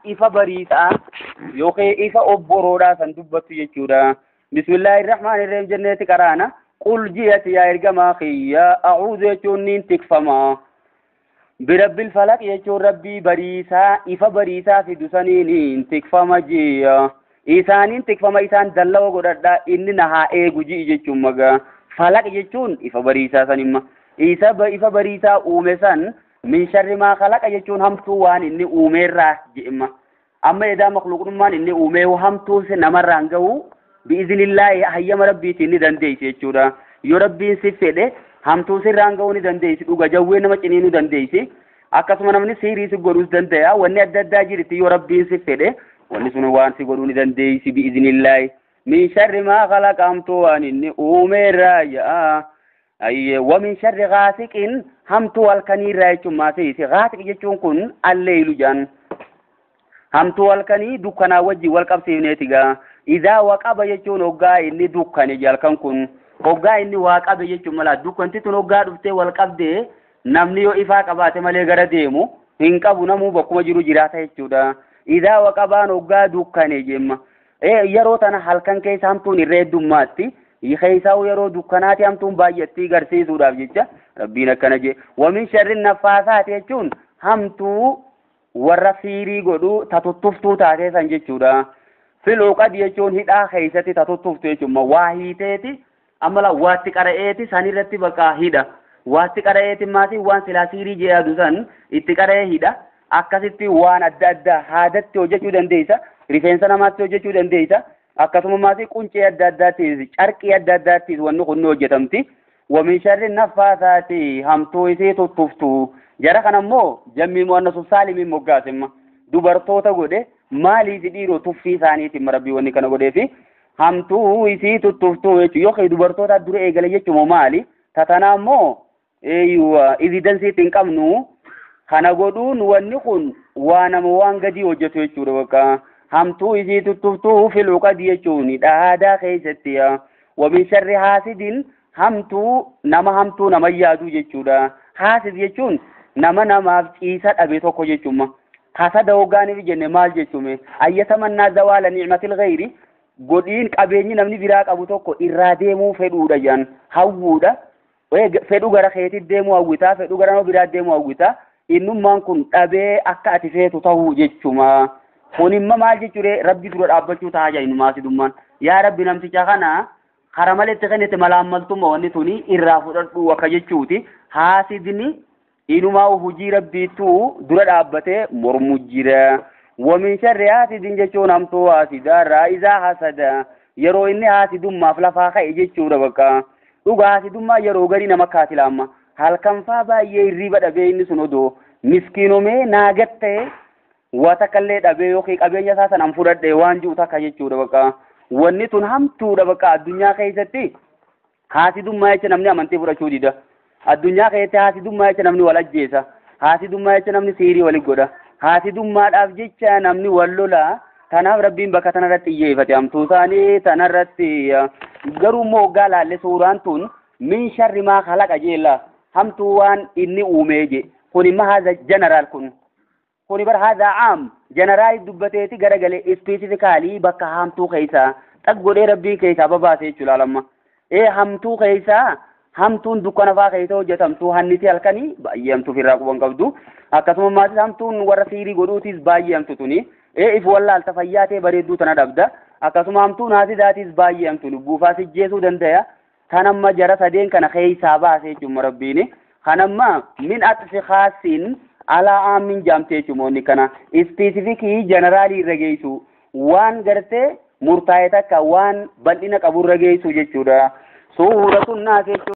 Ifa bariisaa yookiin ifa obboroodhaa san dubbattu jechuudha. Bismillaahirrahmaanirrahiim jenneeti qaraana. Qul ji'ati yaa ergamaa kiyya a'uudhu jechuun niin tikfama. Birabbil falaq jechuun rabbii bariisaa ifa bariisaa fidu saniin tikfama ji'a. Isaaniin tikfama isaan dallawa godhadhaa inni na haa eegu ji'i jechuun magaa. Falaq jechuun ifa bariisaa sanimma. Ifa bariisaa uume san min sharri maa khalaqa jechuun hamtuu waan inni uumeerraa je'imma. Amma edaa makhluuqnummaan inni uumee hamtuu namarraan gahu bi'iznillaahi hayyama rabbiitiin ni dandeessi jechuudha. Yoo rabbiin si fedhe hamtuu sirraan gahuu ni dandeessi, dhuga jawwee nama ciniinuu dandeessi. Akkasuma namni siirii si godhuus danda'a. Wanni adda addaa jirti yoo rabbiin si fedhe wanni sun waan si godhuu ni dandeessi bi'iznillaahi. Min sharri maa khalaqa hamtuu waan inni uumeerraa ja'a. Ayyee wa min sharri ghaasiqin hamtuu halkaniirraa jechuun maasiisi. Ghaasiq jechuun kun alleeylu jedhan. Hamtuu halkanii dukkanaa wajjin wal qabsiifneeti gaa. Idaa waqaba jechuun hoggaa inni dukkane halkan kun. Hoggaa inni waa qabe jechuun mala dukkanti tun hoggaa dhuftee wal qabdee namni yoo ifaa qabaate malee gara deemu hin qabu namuu bakkuma jiru jiraata jechuudha. Idaa waqabaan hoggaa dukkane jemma. Yeroo tana halkan keessa hamtuun irra heddummaatti. Keessaa yeroo dukkanaati hamtuun baay'attii garsiisuudhaaf jecha rabbiin akkana jee. Wa min sharri naffaasaati jechuun hamtuu warra siirii godhu tatuttuftuu taatee san jechuudha. Filuuqad jechuun hidhaa keessatti tatuttuftu jechuun waa hiiteeti amma waatti qara'eeti sanirratti bakka hidha. Waatti qara'eeti maatii waan silaa siirii jedhadu san itti qara'ee hidha. Akkasitti waan adda addaa haadatti hojjechuu dandeessa. Rifeensa namaatti hojjechuu dandeessa. Akkasuma maatii quncee adda addaattis carqii adda addaattis wanni kun ni hojjetamti. Wa min sharri naffaasaati hamtuu isii tuttuftu. Jara kana immoo jammii mu'annasu saalimiin moggaasimma. Dubartoota godhe maaliif dhiiroo tuffii isaaniitiin rabbii wanni kana godheefi hamtuu isii tuttuftu jechuudha. Yookiin dubartoota dura eegale jechuun maali? Tatanaa immoo evidensiitti hin qabnu. Kana godhuun wanni kun waa nama waan gadii hojjetu jechuudha bakka. Hamtuu isii tuttuftuu filuuqadi jechuun dhaadaa keessatti. Wa min sharri haasidin hamtuu nama yaaduu jechuudha. Haasid jechuun nama namaaf ciisa dhabe tokko jechuudha. Hasada hoggaaniif jenne maal jechuume? Ayyatamannaa zawaala ni'matil ghayri godhiin qabeenyi namni biraa qabu tokko irraa deemuu fedhuudha jedhan hawwuudha. Fedhu gara keetti deemuu hawwitaa, fedhu gara nama biraa deemuu hawwitaa. Innummaan kun dhabee akka ati feetu ta'uu jechuma. Kun immoo maal jechuudha? Rabbi dura dhaabbachuu ta'a jedhan maasidummaan. Yaa Rabbi namticha kana kara maletti kennite malaammaltummaa wanni tuni irraa fudhadhu akka jechuuti. Haasidni inumaa hojii rabbiitu dura dhaabbatee mormu jira. Wa min sharri haasidin jechuun hamtuu haasidaarraa izaa hasada yeroo inni haasidummaaf lafaa ka'e jechuudha bakka. Dhuga haasidummaa yeroo garii nama kaatila amma. Halkan faa baay'ee hirriba dhabee inni sun odoo miskiinomee naagattee waa takkallee dhabee yookiin qabeenya isaa sanaan fudhadhee waan jiru takka jechuudha bakka. Wanni tun hamtuudha bakka addunyaa keessatti haasidummaa jecha namni amantii fudhachuu dida. Addunyaa keessatti haasidummaa jecha namni wal ajjeesa. Haasidummaa jecha namni siirii walitti godha. Haasidummaadhaaf jecha namni wal lola. Kanaaf rabbiin bakka tanarratti xiyyeeffate hamtuu isaanii tanarratti. Garuu immoo hoggaa laalle suuraan tun min sharri maa khalaqa jeella. Hamtuu waan inni uumee je. Kun immoo haza jeneraal kun. Kuni bar haza caam jeneraal dubbateeti garagalee ispeesifikaalii bakka hamtuu keessaa xag godhee rabbiin keessaa babaase jechuudha lamma. Hamtuu keessaa hamtuun dukkana faa keessa hojjetamtu hanniti halkanii baay'ee hamtuu ofirraa quban qabdu. Akkasuma maatis hamtuun warra siirii godhuutis baay'ee hamtu tuni. If wallaalta fayyaa ta'e bareedduu tana dhabda. Akkasuma hamtuun haasidaatis baay'ee hamtu lubbuufaa sijjeesuu danda'a. Kan amma jara sadeen kana keessaa baase jechuudha rabbiini. Kan amma min atfi khaasiin alaa aamin jaamtee jechuudha kana ispeesifikii jeneraalii irra geessu waan gartee murtaa'e takka waan bal'ina qabu irra geessu jechuudha. Suuratun naas jechuudha.